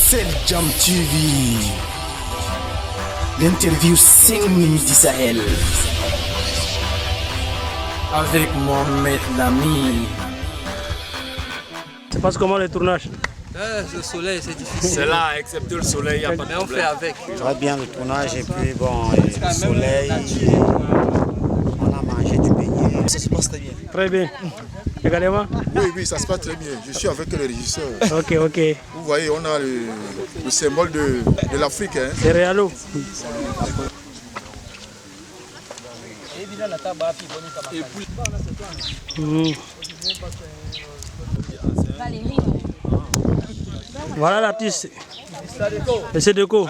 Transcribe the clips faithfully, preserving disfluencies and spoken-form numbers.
Seljam T V, l'interview cinq minutes du Sahel, avec Mohamed Lami. Ça se passe comment le tournage? Eh, le soleil, c'est difficile. C'est là, excepté le soleil, il n'y a pas de problème. Mais on fait avec. Très bien le tournage et puis bon, et le soleil, on a mangé du beignet. Ça se passe très bien. Très bien. Également? Oui, oui, ça se passe très bien. Je suis avec le régisseur. Ok, ok. Vous voyez, on a le, le symbole de, de l'Afrique, hein. C'est réalo. Mm. Voilà l'artiste. Monsieur Deco.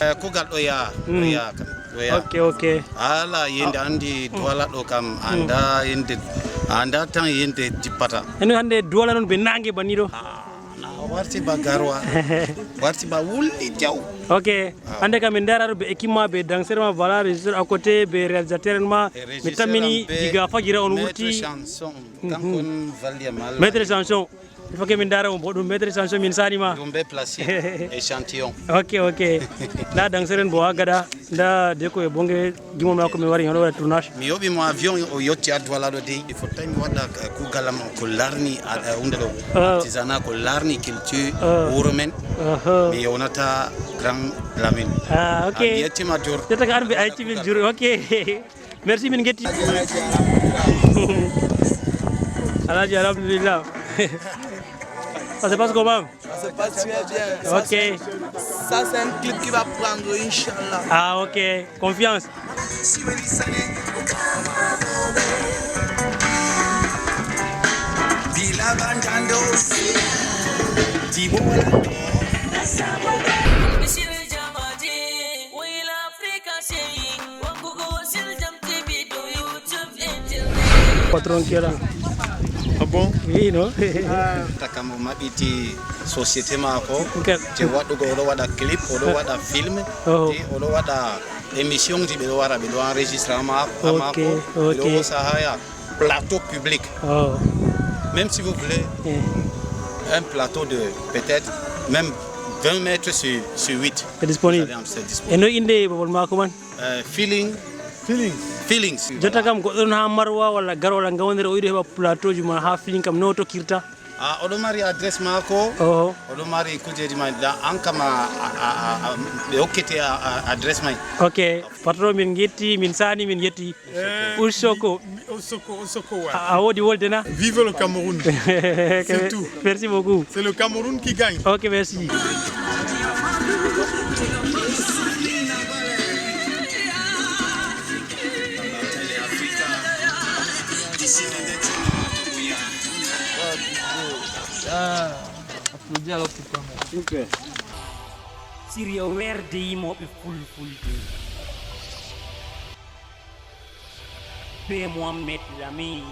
Eh, kugal ɗo yaa, ɗo yaa kam, ɗo yaa. Ok, ok. Ala yende andi Duwala ɗo kam, anda yende, anda tan yende jippata. Eno hande Duwala noon ɓe nange banni ɗo. Ah, na warti ba garwa. Warti ba wulli jaw. Ok. Hande kam min ndara ɗo ɓe équipe ma, ɓe danseur ma, voilà, régisseur à côté, ɓe réalisateur en ma. Mi tammini diga fajira on wutti. Maître chanson, kanko on valli e mal. Maître chanson. Il faut que min ndaara mo, bo ɗum maître chanson min sani ma. Ɗum be place échantillon. Ok, ok. Nda danseur en bo ha gaɗa, nda Deco e bonge gimol mako mi wari, oɗo waɗa tournage. Mi yoɓi mo avion, o yotti ha Duwala ɗo dey. Il faut tawi mi waɗa, eh, kugal am ko larni, ah, eh, hunde ɗo. Ah. Artisanat ko larni culture, ah, wuro men. Aha. Mi yonata Grand Lamine. Ah, ok. Ah, mi yettima jur. Yetta ka an ɓe aytimi jur, ok. Merci, min ngetti. Alhaji, alhamdulillah. Ça se passe comment? Ça se passe très bien. Ok. Ça, c'est, ça, c'est un clip qui va prendre, Inch'Allah. Ah, ok. Confiance. Patron kela. Ah bon? Oui, non? Takam o maɓɓiti société maako. Ok. Je waɗugo, oɗo waɗa clip, oɗo waɗa film, oh, oɗo waɗa émission ji, ɓe ɗo wara, ɓe ɗo enregistre ha ma-, ha maako, ok, ɓe ɗo hosa haya plateau public. Oh. Même si vous voulez, eh, un plateau de peut-être même vingt mètres sur, sur huit. C'est disponible. Vous allez en, c'est disponible. E no inde babal maako man? Eh, feeling. Feelings. Feelings. Jotta kam goɗɗo ɗon ha Marwa walla Garo walla Ngawandere, o yiɗi heɓa plateau ji ma ha feeling kam, no tokkirta? Ah, oɗo mari adresse maako. Oho. Oɗo mari kujeji ma, da an kam a, a, a, a, ɓe hokkete a, a, adresse may. Ok, patron, min ngetti, min sani, min yetti. Eh, Usoko. Mi, mi, Osoko, Osoko, ouais. A, a wodi wolde na? Vive le Cameroun. C'est tout. Merci beaucoup. C'est le Cameroun qui gagne. Ok, merci. Ah, applaudis alors pour toi, mon. Super. Siriya weerde yimooɓe fulfulde. Be Mohamed Lamine.